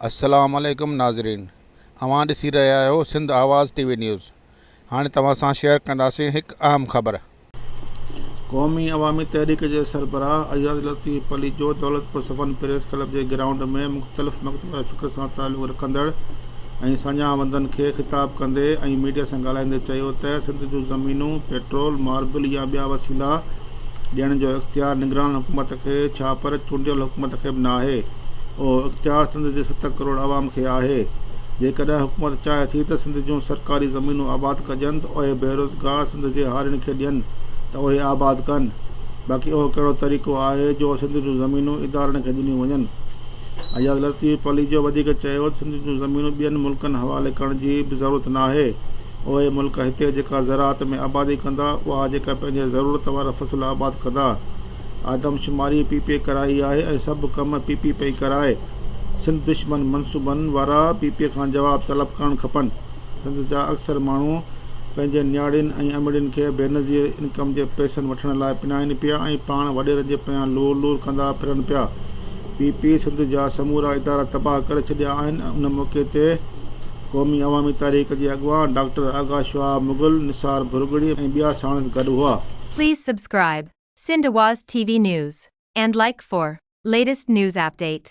السلام عليڪم ناظرين اوهان ڏسي رهيا آهيو سنڌ آواز ٽي وي نيوز هاڻي توهان سان شيئر ڪنداسين هڪ اهم خبر. قومي عوامي تحريڪ جي سربراهه اياز لطيف پليجو دولتپور صفن پريس ڪلب جي گرائونڊ ۾ مختلف مڪتبه فڪر سان تعلق رکندڙ ۽ ساڃاهه وندن کي خطاب ڪندي ۽ ميڊيا سان ڳالهائيندي چيو ته سنڌ جون زمينون، پيٽرول، ماربل يا ٻيا وسيلا ڏيڻ جو اختيار نگران حڪومت کي ڇا پر چونڊيل حڪومت کي به ناهي. اهو اختيار سنڌ جي ست ڪروڙ عوام کي آهي. جيڪڏهن حڪومت چاهي ٿي ته سنڌ جون سرڪاري زمينون آباد ڪجن ته اهي بيروزگار سنڌ جي هارين کي ڏين ته اهي آباد ڪن. باقي اهو ڪهڙو طريقو آهي جو سنڌ جون زمينون ادارن کي ڏنيون وڃن. اياز لطيف پليجو وڌيڪ چيو ته سنڌ جون زمينون ٻين ملڪن حوالي ڪرڻ جي به ضرورت ناهي. اهي ملڪ هتي جيڪا زراعت ۾ آبادي ڪندا، اها جيڪا پنهنجي ضرورت وارا فصل آباد ڪندا. آدمشماري پي پي ڪرائي آهي ۽ سڀ ڪم پي پي پئي ڪرائي. سنڌ دشمن منصوبن وارا پي پي کان جواب طلب ڪرڻ کپن. سنڌ جا اڪثر ماڻهو پنهنجي نياڻين ۽ امڙين کي بينظير انڪم جي پئسن وٺڻ لاء پنائين پيا ۽ پاڻ وڏيرن جي پويان لور لور ڪندا ڦرن پيا. پي پي سنڌ جا سمورا ادارا تباهه ڪري ڇڏيا آهن. ان موقعي تي قومي عوامي تحريڪ جي اڳواڻ ڊاڪٽر آغا شهاب مغل، نثار ڀرڳڙي ۽ ٻيا ساڻس گڏ هئا. Please subscribe Sindh Awaz TV News and like for latest news update.